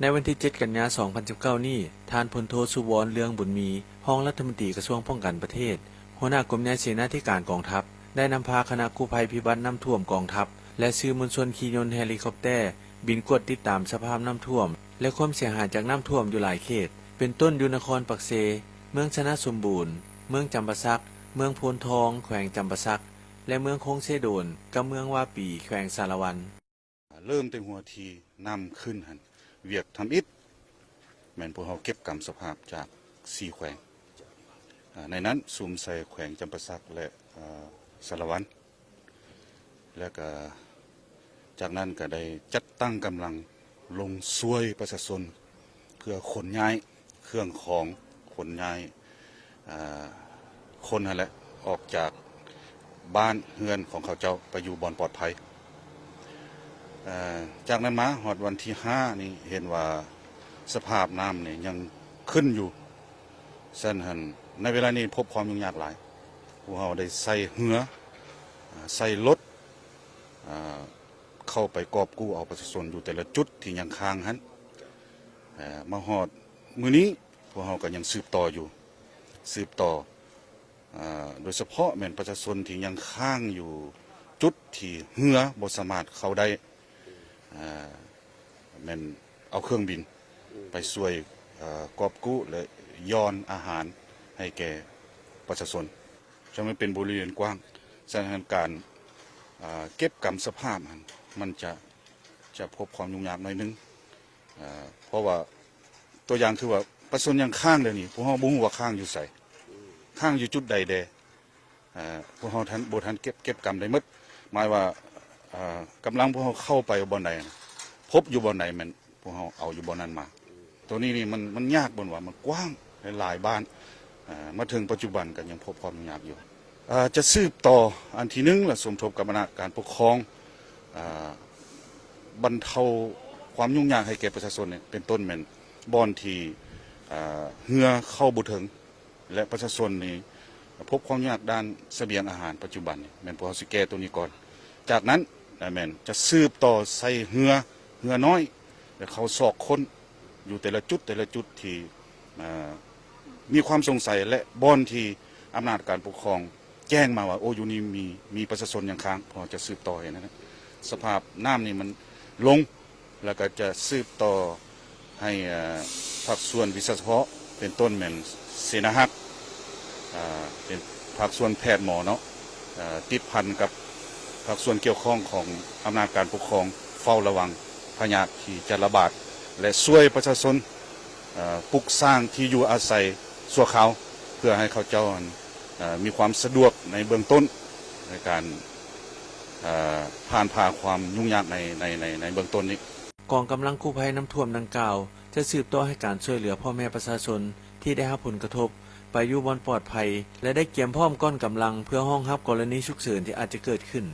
ໃນວັນທີເຈັດ ກັນຍາ ສອງພັນສິບເກົ້ານີ້, ທ່ານ ພົນໂທ ສຸວອນ ເລືອງບຸນມີ, ຮອງລັດຖະມົນຕີກະຊວງປ້ອງກັນປະເທດ, ຫົວໜ້າກົມໃຫຍ່ເສນາທິການກອງທັບ ໄດ້ນຳພາຄະນະກູ້ໄພພິບັດນ້ຳຖ້ວມກອງທັບ ແລະ ສື່ມວນຊົນຂີ່ຍົນເຮລິຄອບແຕ ບິນກວດຕິດຕາມສະພາບນ້ຳຖ້ວມ ແລະ ຄວາມເສຍຫາຍຈາກນ້ຳຖ້ວມຢູ່ຫຼາຍເຂດ, ເປັນຕົ້ນຢູ່ນະຄອນປາກເຊ, ເມືອງຊະນະສົມບູນ, ເມືອງຈຳປາສັກ, ເມືອງໂພນທອງ ແຂວງຈຳປາສັກ ແລະ ເມືອງຄົງເຊໂດນ ກັບເມືອງວາປີ ແຂວງສາລະວັນ. ເລີ່ມແຕ່ຫົວທີ່ນ້ຳຂຶ້ນຫັ້ນ ວຽກທຳອິດແມ່ນພວກເຮົາເກັບກຳສະພາບຈາກສີ່ແຂວງ, ໃນນັ້ນສຸມໃສ່ແຂວງຈຳປາສັກ ແລະ ສາລະວັນ. ແລ້ວກະຈາກນັ້ນກະໄດ້ຈັດຕັ້ງກຳລັງລົງຊ່ວຍປະຊາຊົນ ເພື່ອຂົນຍ້າຍເຄື່ອງຂອງ, ຂົນຍ້າຍ ອ່າ ຄົນຫັ້ນແຫຼະ ອອກຈາກບ້ານເຮືອນຂອງເຂົາເຈົ້າໄປຢູ່ບ່ອນປອດໄພ. ເອີ ຈາກນັ້ນມາຮອດວັນທີຫ້ານີ້ ເຫັນວ່າສະພາບນ້ຳນີ້ຍັງຂຶ້ນຢູ່. ຊັ້ນຫັ້ນ ໃນເວລານີ້ພົບຄວາມຫຍຸ້ງຍາກຫຼາຍ. ພວກເຮົາໄດ້ໃສ່ເຮືອ, ໃສ່ລົດ ເຂົ້າໄປກອບກູ້ເອົາປະຊາຊົນຢູ່ແຕ່ລະຈຸດທີ່ຍັງຄ້າງຫັ້ນ. ເອີ ມາຮອດມື້ນີ້ ພວກເຮົາກໍຍັງສືບຕໍ່ຢູ່, ສືບຕໍ່ ເອີ ໂດຍສະເພາະແມ່ນປະຊາຊົນທີ່ຍັງຄ້າງຢູ່ຈຸດທີ່ເຮືອບໍ່ສາມາດເຂົ້າໄດ້, ເອີ ແມ່ນເອົາເຄື່ອງບິນໄປຊ່ວຍ ເອີ ກອບກູ້ ແລະ ຢ່ອນອາຫານໃຫ້ແກ່ປະຊາຊົນ. ຈະມັນເປັນບໍລິເວນກວ້າງ, ສະນັ້ນການ ເອີ ເກັບກຳສະພາບຫັ້ນ ມັນຈະ ຈະພົບຄວາມຫຍຸ້ງຍາກໜ້ອຍໜຶ່ງ. ເອີ ເພາະວ່າຕົວຢ່າງຄືວ່າປະຊາຊົນຍັງຄ້າງດຽວນີ້, ພວກເຮົາບໍ່ຮູ້ວ່າຄ້າງຢູ່ໃສ, ຄ້າງຢູ່ຈຸດໃດແດ່. ເອີ ພວກເຮົາທັນ ບໍ່ທັນເກັບ ເກັບກຳໄດ້ໝົດ. ໝາຍວ່າ ເອີ ກຳລັງພວກເຮົາເຂົ້າໄປບ່ອນໃດ, ພົບຢູ່ບ່ອນໃດ ແມ່ນພວກເຮົາເອົາຢູ່ບ່ອນນັ້ນມາ. ໂຕນີ້ນີ້ມັນ ມັນຍາກບ່ອນວ່າມັນກວ້າງ ຫຼາຍໆບ້ານ, ເອີ ມາເຖິງປັດຈຸບັນກໍຍັງພົບຄວາມຫຍຸ້ງຍາກຢູ່. ເອີ ຈະສືບຕໍ່ອັນທີໜຶ່ງ ແລະ ສົມທົບກັບອຳນາດການປົກຄອງ, ເອີ ບັນເທົາຄວາມຫຍຸ້ງຍາກໃຫ້ແກ່ປະຊາຊົນນີ້ ເປັນຕົ້ນແມ່ນບ່ອນທີ່ ເອີ ເຮືອເຂົ້າບໍ່ເຖິງ ແລະ ປະຊາຊົນນີ້ພົບຄວາມຍາກດ້ານສະບຽງອາຫານປັດຈຸບັນນີ້, ແມ່ນພວກເຮົາຊິແກ້ໂຕນີ້ກ່ອນ. ຈາກນັ້ນແມ່ນຈະສືບຕໍ່ໃສ່ເຮືອ, ເຮືອນ້ອຍ ແລະ ເຂົ້າຊອກຄົ້ນຢູ່ແຕ່ລະຈຸດ, ແຕ່ລະຈຸດທີ່ ເອີ ມີຄວາມສົງໄສ ແລະ ບ່ອນທີ່ອຳນາດການປົກຄອງແຈ້ງມາວ່າ ໂອ້ ຢູ່ນີ້ມີ ມີປະຊາຊົນຍັງຄ້າງ, ພວກເຮົາຈະສືບຕໍ່ເຮັດຫັ້ນ. ສະພາບນ້ຳນີ້ມັນລົງ ແລ້ວກໍຈະສືບຕໍ່ໃຫ້ ເອີ ພາກສ່ວນວິຊາສະເພາະ ເປັນຕົ້ນແມ່ນເສນາຮັກ, ເອີ ເປັນພາກສ່ວນແພດໝໍເນາະ, ເອີ ຕິດພັນກັບພາກສ່ວນກ່ຽວຂ້ອງຂອງອຳນາດການປົກຄອງ ເຝົ້າລະວັງພະຍາດທີ່ຈະລະບາດ ແລະ ຊ່ວຍປະຊາຊົນ ເອີ ປຸກສ້າງທີ່ຢູ່ອາໄສຊົ່ວຄາວ ເພື່ອໃຫ້ເຂົາເຈົ້າ ເອີ ມີຄວາມສະດວກໃນເບື້ອງຕົ້ນ ໃນການ ເອີ ຜ່ານຜ່າຄວາມຫຍຸ້ງຍາກໃນ ໃນ ໃນ ໃນເບື້ອງຕົ້ນນີ້. ກອງກຳລັງກູ້ໄພນ້ຳຖ້ວມດັ່ງກ່າວ ຈະສືບຕໍ່ໃຫ້ການຊ່ວຍເຫຼືອພໍ່ແມ່ປະຊາຊົນທີ່ໄດ້ຮັບຜົນກະທົບ ໄປຢູ່ບ່ອນປອດໄພ ແລະ ໄດ້ກຽມພ້ອມກ້ອນກຳລັງເພື່ອຮອງຮັບກໍລະນີສຸກເສີນທີ່ອາດຈະເກີດຂຶ້ນ.